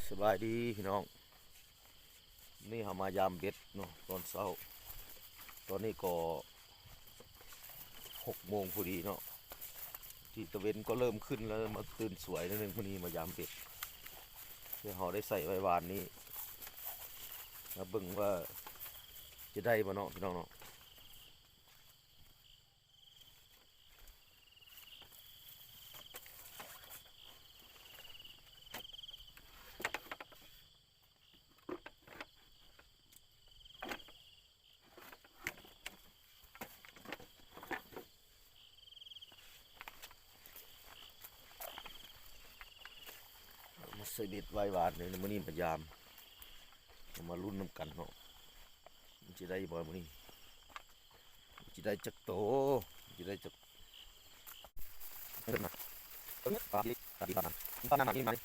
ສະບາຍດີພີ່ນ້ອງ, ນີ້ເຮົາມາຢາມເບັດເນາະ ຕອນເຊົ້າ. ຕອນນີ້ກໍຫົກໂມງພໍດີເນາະ, ທີ່ຕາເວັນກໍເລີ່ມຂຶ້ນແລ້ວ, ມາຕື່ນສວຍໜ້ອຍໜຶ່ງ. ມື້ນີ້ມາຢາມເບັດທີ່ເຮົາໄດ້ໃສ່ໄວ້ວານນີ້, ມາເບິ່ງວ່າຈະໄດ້ບໍ່ເນາະ ພີ່ນ້ອງເນາະ. ມາໃສ່ເບັດໄວ້ວານນີ້, ມື້ນີ້ມາຢາມ, ເຮົາມາລຸ້ນນຳກັນເນາະ, ມັນຊິໄດ້ບໍ່ມື້ນີ້, ມັນຊິໄດ້ຈັກໂຕ, ມັນຊິໄດ້ຈັກ ປາດີ ປາດີ ປານານ ປານານ ປານານ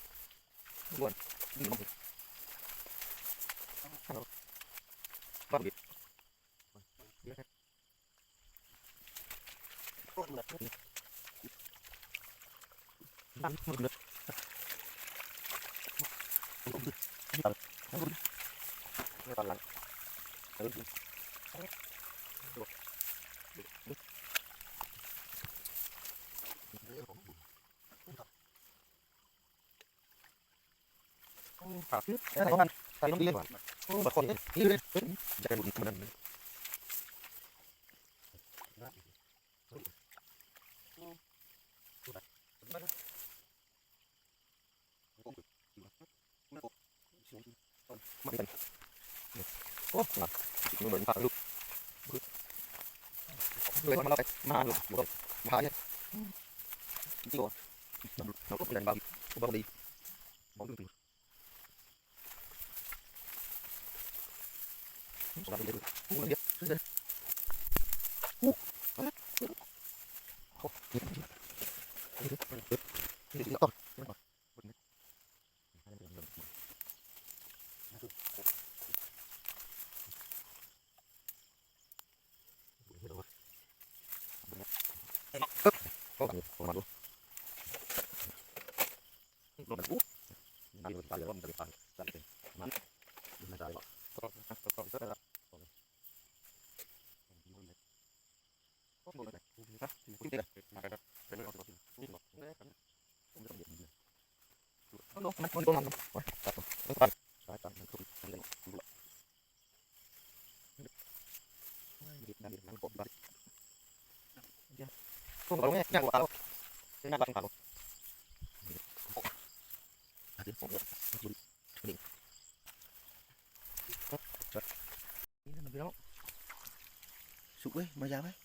ສຸກເວີຍ ມາຢາມເວີຍ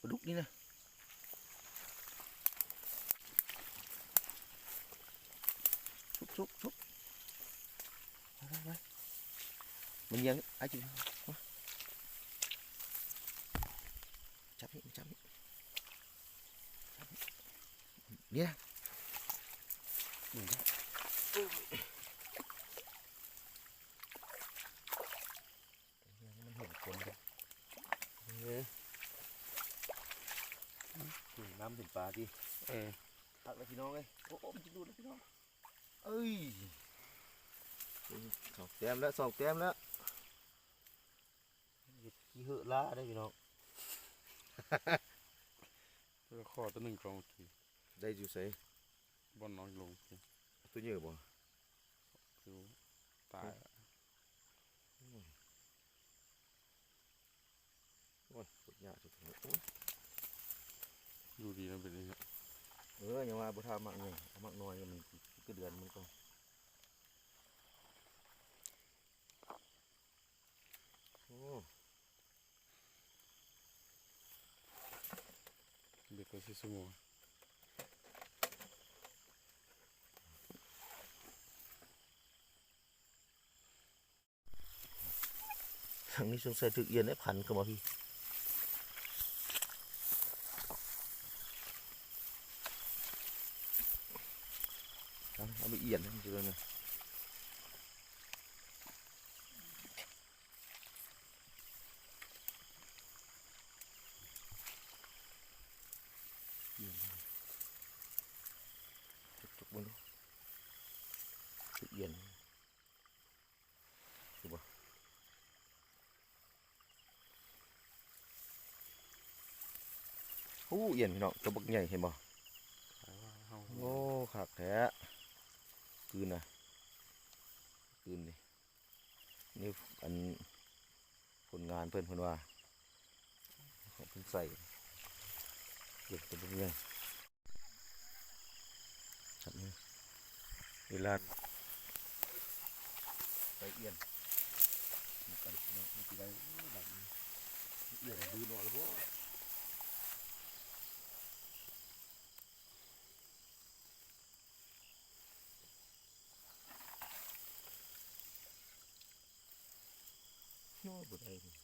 ປາດຸກນີ້ນະ. ສຸກ ສຸກ ສຸກ ໄປ ໄປ ໄປ ມັນຍັງ ອ້າຍຈິງ ມາ ຈັບນີ້ ຈັບນີ້ ຈັບນີ້ ນີ້ນະ ນີ້ນະ. ມັນເຫັນຄົນເດ້ ເອີ ເຫັນນ້ຳເຫັນປາຕິ ເອີ ຄັກແລ້ວພີ່ນ້ອງເອີຍ. ໂອ້ ໂອ້ ມັນຈະດູດແລ້ວພີ່ນ້ອງເອີຍ ສອງແຕ້ມແລ້ວ ສອງແຕ້ມແລ້ວ ເຫັດຂີ້ເຫີະຫຼ້າເດ້ພີ່ນ້ອງ ແຕ່ວ່າຂໍຕົວໜຶ່ງກ່ອນເມື່ອກີ້ ໄດ້ຢູ່ໃສ? ບ່ອນນ້ອງລົງ ຕົວໃຫຍ່ບໍ່? ຢູ່ປາຍ ໂອ້ຍ ໂອ້ຍ ໂຄດຍາກ ໂອ້ຍ ຢູ່ດີນຳເປັນນີ້ ເອີ ຍັງວ່າບໍ່ຖ້າໝາກໃຫຍ່ ເອົາໝາກນ້ອຍ ມັນກະເດືອນມັນກ່ອນ. ໂອ້ ເບັດກໍຊິສະຫງົວ ທາງນີ້ສົງໄສຖືກອຽນໄດ້ ພັນເຂົ້າມາພີ້ ເອົາໄປອຽນໃຫ້ມັນເລີຍນະ. ຈົກໆເບິ່ງດູ ຖືກ ອຽນ ຄືບໍ່? ໂອ້ ອຽນພີ່ນ້ອງ ໂຕບັກໃຫຍ່ ເຫັນບໍ່? ໂອ້ ຄັກແທ້ ຄືນນະ ຄືນນີ້ ນີ້ ອັນ ຜົນງານເພິ່ນ ເພິ່ນວ່າ ຂອງເພິ່ນໃສ່ ເກັບເປັນເລື່ອງ ເວລາໄປອຽນນຳກັນ ມັນຊິໄດ້ ໂອ້ ບາດນີ້ ອຽນບືນອອກແລ້ວບໍ່? ໂອ້ ບໍ່ໄດ້ເລີຍ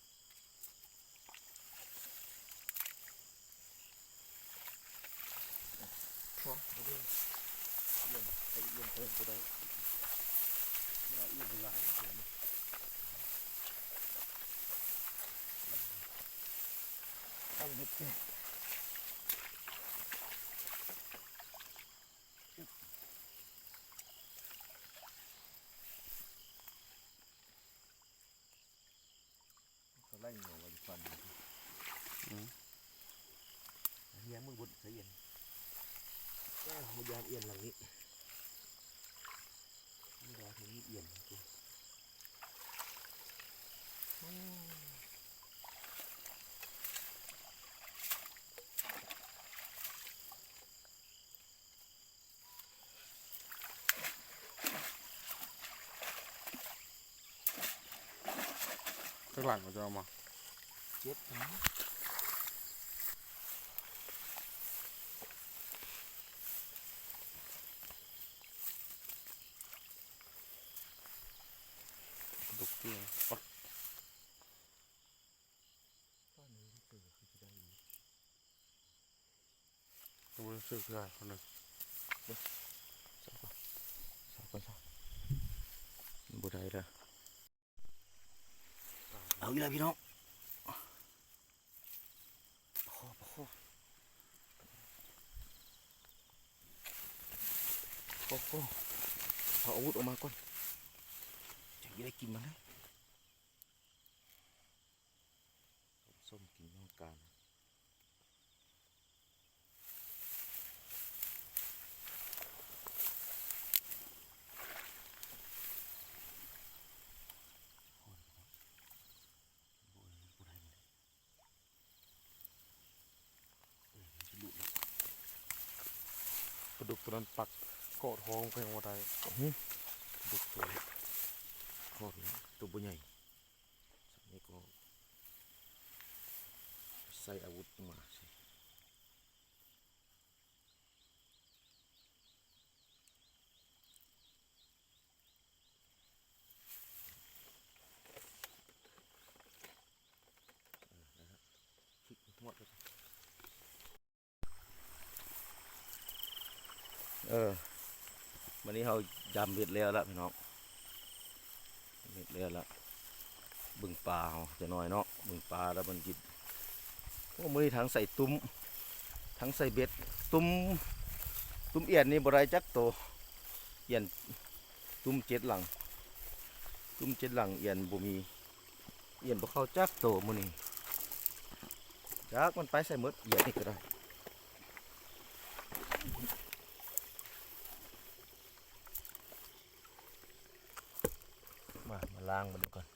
ພໍ ບໍ່ໄດ້ ອຽນໄປອຽນໄປບໍ່ໄດ້ ເວລາອຽນຫຼາຍ ເອີ ເອົາເບັດແຕກ. ເຂົາໄລ່ງົວໄວ້ຢູ່ຝັ່ງນີ້ ອືມ ເຮຍມືບົດໃສ່ອຽນ ເອີ ເຮົາຢາມອຽນຫຼັງນີ້ ເວລາເພິ່ນມີອຽນ ໂອ້. ຈັກຫຼັງເຂົາຈະເອົາມາ? ເຈັດຫຼັງ ດຸກເກືອ ອອດ. ບໍ່ໄດ້ຊື້ເທື່ອຄົນໜຶ່ງ ເບິ່ງ ເຊົາກ່ອນ ເຊົາກ່ອນ ເຊົາ ມັນບໍ່ໄດ້ລະ ເອົາອີກແລ້ວພີ່ນ້ອງ ປາຄໍ່ ປາຄໍ່ ປາຄໍ່ ເອົາອາວຸດອອກມາກ່ອນ ຈັ່ງຊິໄດ້ກິນມັນເລີຍ. ຕົ້ມກິນນ້ອງການ ປາດຸກໂຕນັ້ນປັກເກາະທ້ອງເພິ່ນບໍ່ໄດ້ ຫື ປາດຸກໂຕ ໂຕບໍ່ໃຫຍ່. ສັກນີ້ກໍໃສ່ອາວຸດມາໃສ່ ເອີ ມື້ນີ້ເຮົາຢາມເບັດແລ້ວລະພີ່ນ້ອງ ເບັດແລ້ວລະ ເບິ່ງປາເຮົາຈັກໜ້ອຍເນາະ ເບິ່ງປາລະມັນຊິ ໂອ້ ມື້ນີ້ທັງໃສ່ຕຸ້ມ ທັງໃສ່ເບັດ ຕຸ້ມ ຕຸ້ມອຽນນີ້ບໍ່ໄດ້ຈັກໂຕ ອຽນ ຕຸ້ມເຈັດຫຼັງ ຕຸ້ມເຈັດຫຼັງ ອຽນບໍ່ມີ ອຽນບໍ່ເຂົ້າຈັກໂຕມື້ນີ້ ຈັກມັນໄປໃສໝົດ ອຽນນີ້ກໍໄດ້ ມາ ມາລ້າງມັນກ່ອນ.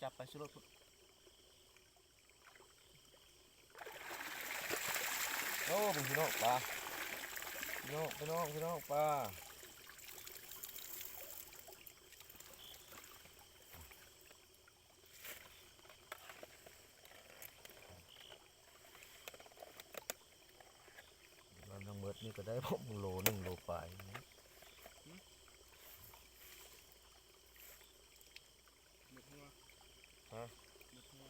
ຈັບໄປສູ່ລົດພຸ້ນ. ໂອ້ ເບິ່ງພີ່ນ້ອງປາ ພີ່ນ້ອງ ພີ່ນ້ອງ ພີ່ນ້ອງປາ. ລວມທັງໝົດນີ້ກໍໄດ້ປະມານໂລໜຶ່ງ ໂລປາຍນີ້. ໝົດຫົວ ຮະ ໝົດຫົວ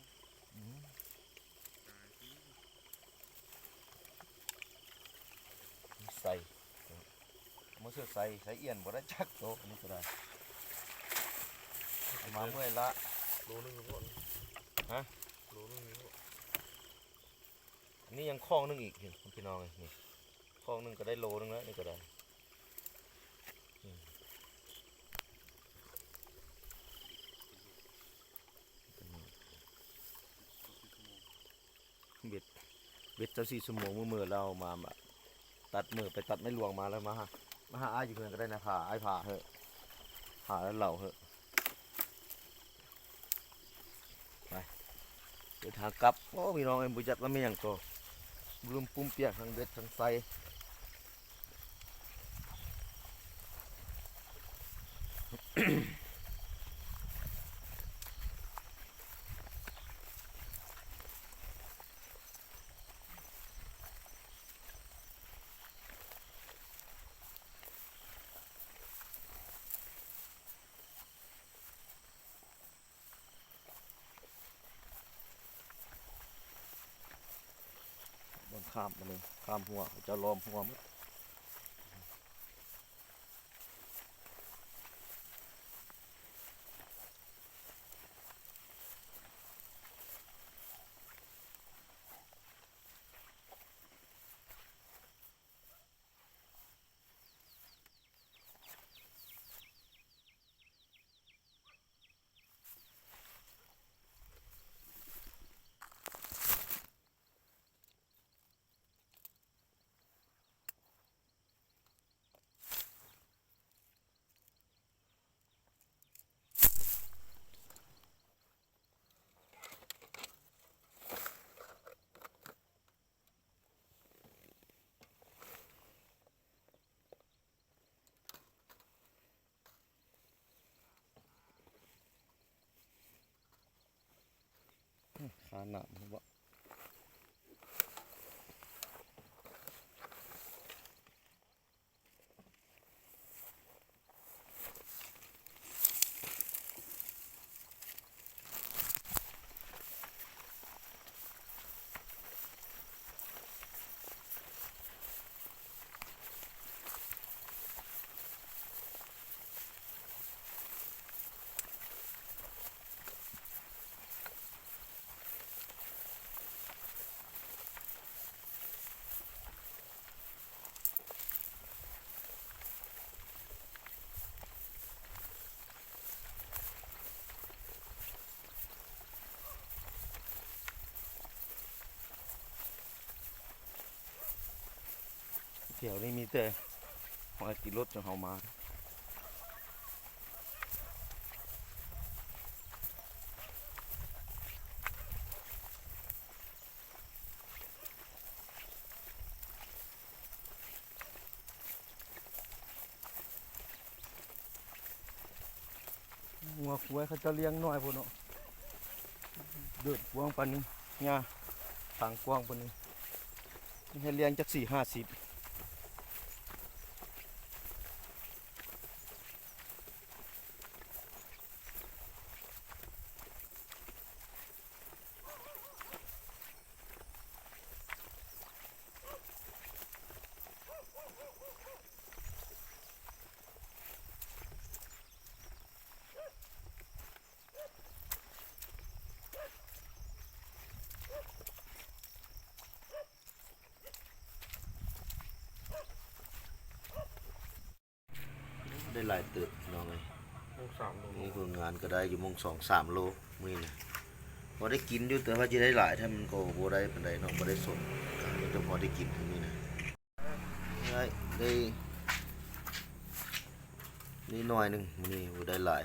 ອືມ ຕາຍຊິ ໃສ່ ມາເຊື່ອໃສ່ ໃສ່ອຽນບໍ່ໄດ້ຈັກໂຕ ອັນນີ້ກໍໄດ້ ເອົາມາເມື່ອຍລະ ໂລໜຶ່ງບໍ່ ຮະ ໂລໜຶ່ງບໍ່. ອັນນີ້ຍັງຄອງໜຶ່ງອີກ ເຫັນພີ່ນ້ອງເອີຍ ນີ້ ຄອງໜຶ່ງກໍໄດ້ໂລໜຶ່ງແລ້ວ ນີ້ກໍໄດ້ ອືມ ເບັດ ເບັດຊາວສີ່ຊົ່ວໂມງ ມື້ ມື້ລາວມາ ມາຕັດ ມື້ໄປຕັດໄມ້ຫຼວງມາແລ້ວ ມາຫາ ມາຫາອ້າຍຢູ່ເຮືອນກໍໄດ້ນະ ພາອ້າຍພາເຫາະ ພາແລ້ວເລົ່າເຫາະ. ໄປ ເດີນທາງກັບ. ໂອ້ ພີ່ນ້ອງເອີຍ ບໍ່ຈັກວ່າແມ່ນຫຍັງກໍ ລືມປຸ້ມປຽກ ທັງເບັດທັງໄຊ. ມັນຂ້າມມານີ້ ຂ້າມຮົ້ວ ເຂົາເຈົ້າລ້ອມຮົ້ວໝົດ. ຄານ້ຳບໍ່? ແຖວນີ້ມີແຕ່ຮອຍຕີນລົດຂອງເຮົາມາ. ງົວຄວາຍເຂົາເຈົ້າລ້ຽງນ້ອຍໂພດເນາະ ເດີດກວ້າງປານນີ້ ຫຍ້າທາງກວ້າງປານນີ້ ໃຫ້ລ້ຽງຈັກສີ່ຫ້າສິບ. ໄດ້ຫຼາຍເຕີບພີ່ນ້ອງເອີຍ ໂມງສາມໂລ ມີຜົນງານກໍໄດ້ຢູ່ໂມງສອງສາມໂລມື້ນີ້ນະ ພໍໄດ້ກິນຢູ່ ແຕ່ວ່າຊິໄດ້ຫຼາຍແທ້ມັນກໍບໍ່ໄດ້ປານໃດເນາະ ບໍ່ໄດ້ສົມ ມີແຕ່ພໍໄດ້ກິນມື້ນີ້ນະ ໄດ້ ໄດ້ ໄດ້ໜ້ອຍໜຶ່ງ ມື້ນີ້ບໍ່ໄດ້ຫຼາຍ.